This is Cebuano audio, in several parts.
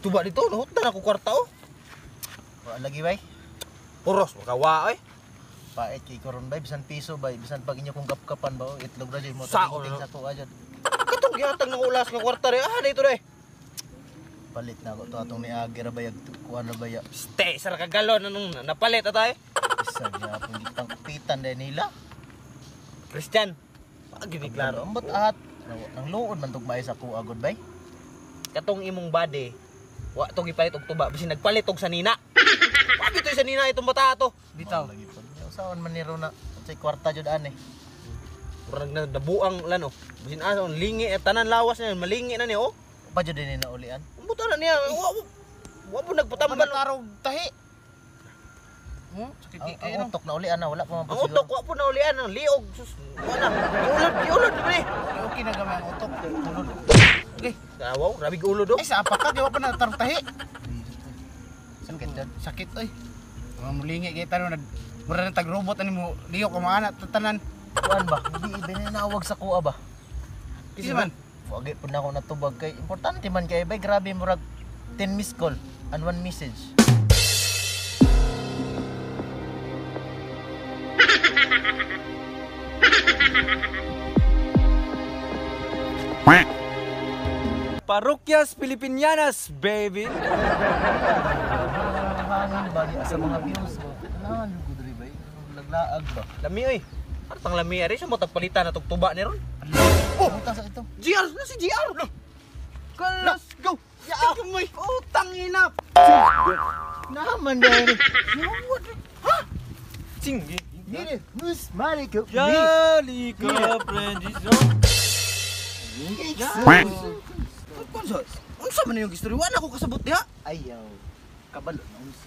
Tuba dito, nahutan ako kwarta oh. Wa lagi bay. Puros, makawa oy. Pait kay karon bay, bisan piso bay, bisan pag inyo kong kapkapan ba oh, itlog ra jud mo Sao, ting no? sa kuha jud. Katong gihatag ng ulas nga kwarta re. Ah, dito re. Palit na ako to atong niagi ra bayag kuan ra baya. Ste, isa ra ka galon anong napalit atay. Isa gyapon gitang kupitan dahil nila. Christian, pag gini klaro. Ambot at nang luod man tug maay sa kuha gud bay. Katong imong body, wa tong gipalit og tuba, bisin nagpalit og sanina. Wa bitoy sanina itong bata to. Bitaw. Lagi pod. Usaon man ni na unsay kwarta jud ani. Murag na nabuang lano. Bisin asa ang lingi at tanan lawas niya, malingi na niya oh. Pa jud din na ulian. Ambutan na niya. Wa po nagpatambal. Tarog tahi. Sakit Ang, kay ang utok na ulian na wala pa man Ang utok wa po na ulian ang liog sus. Wa na. Giulod, giulod pre. Okay na gamay ang utok. Ulod. Okay. Wow, grabe giulod oh. Ay sa apa ka kay wa pa na tarog tahi. Sakit jud. Sakit oy. Mga mulingi kay tanon nag mura na tag robot ani mo liok ka mga anak tanan. Kuan ba? Hindi ibinawag sa kuha ba? Kinsa man? Wagi pud na ako natubag kay importante man kay bay grabe murag 10 missed call and 1 message. Parroquias Pilipinianas, baby. Hangin ba niya sa mga views ba? Kailangan yung gudri bay. Laglaag ba? Lami oy. Artang lami ari sa mo tagpalitan na tog tuba ni ron. Oh! Buta sa ito. GR na si GR. Let's go. Ya, kamay. Utang ina. Naman dahil. Singgi. Mire, mus mariko. Jolly ka, friend. Unsa? Unsa man yung istorya? Wa na ko kasabot diha. Ayaw. Kabalo na unsa.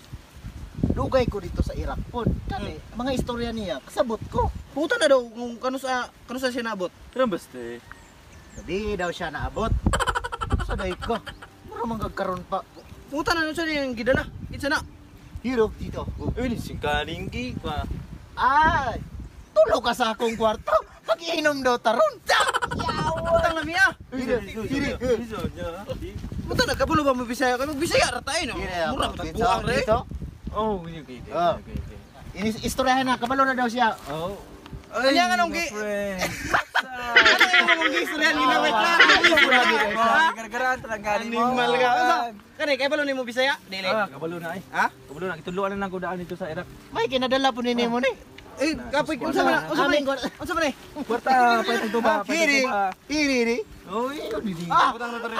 Dugay ko dito sa Iraq pod. Kani, mga istorya niya, kasabot ko. Puta na daw kung kano sa siya naabot. Rambaste. Di daw siya naabot. Sa day ko. Mura man kagkaron pa. Puta na unsa niyang gidala. Kinsa na? Hero dito. Uy, singkalingki pa. Ay! Tulo ka sa akong kwarto. Pag-iinom daw taron. Putang lami ah. Hero, hero. Puta na kabulo ba mo Bisaya kay magbisaya ra tayo no. Mura ba tagbuang re. Dito. Oh, okay, okay. Ah. Okay, okay. Ini istoryahan na, kabalo na daw siya. Oh. Kanya nga nung gi- friend. Ano yung mong istorya ni na may klaro. Gargaran talaga ni mo. Animal ka. Unsa? Kani kay balo nimo Bisaya? Dili. Ah, kabalo na ay. Ha? Kabalo na kituluan na lang ko daan dito sa Iraq. May kinadala po nini mo ni. Eh, kapoy unsa man? Unsa man? Unsa man? Kwarta, pwede tuba, pwede Hiri, tuba. hiri, hiri. Oh, didi. Ah,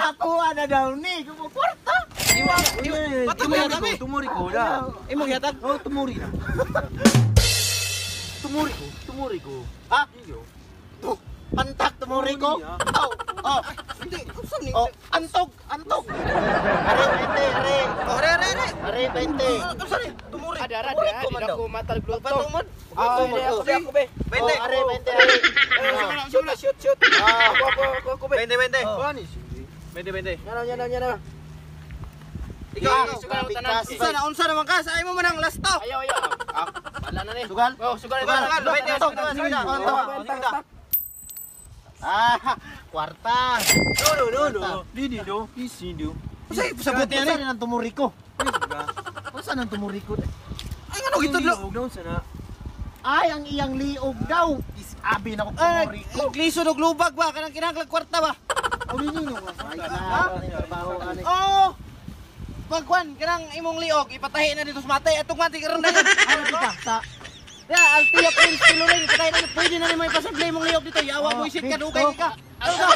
ako na daw ni, kumuporta. Imo patay mo yata Tumuri ko, tumuri ko na. Imo yatag. Oh, tumuri na. Tumuri ko, tumuri ko. Ah, Iyo. pantak tumuri ko. Oh, oh, Hindi, unsa ni? oh, antog, antog. Are, 20, are. Oh, re re re. Are, 20. Unsa ni? Tumuri. Adara Tumuri ko man daw. matal Patumod. Ah, Tumuri ko. Ako be. 20. Oh, are, 20, are. Shoot, shoot, shoot. Ah, Ako, ako, ako, ako be. 20 20. Oh. Pani. 20 20. Yana, yana, yana. Ikaw, Ah, ikaw. grabe ka, Unsa na unsa naman ka? Sa imo man ang last to. Ayaw, ayaw. Ah, wala na ni. Sugal? Oh, sugal. Sugal, sugal. Antog, 20, antog. Ah, kwarta. No, no, no, no. Didi do, isi do. Unsa sabot niya Unsa ni? nang tumuri ko? Unsa nang tumuri ko? Ay ngano gitudlo? Doon sana. Ay, ang iyang liog daw. Is abi na ko Ay, tumuri ko. lisod og lubag ba kanang kinahanglan kwarta ba? Uli nino. Ay, klaro ni trabaho ani. Oo. Pagkwan kanang imong liog ipatahi na dito sa matay atong mati karon na. Ano kita? Sa Ya, Altia Prince Piloring, ipatahi na pwede na nimo ipasimple imong liog dito. Yawa Oh, buisit ka dito. dugay ka. Ano ka?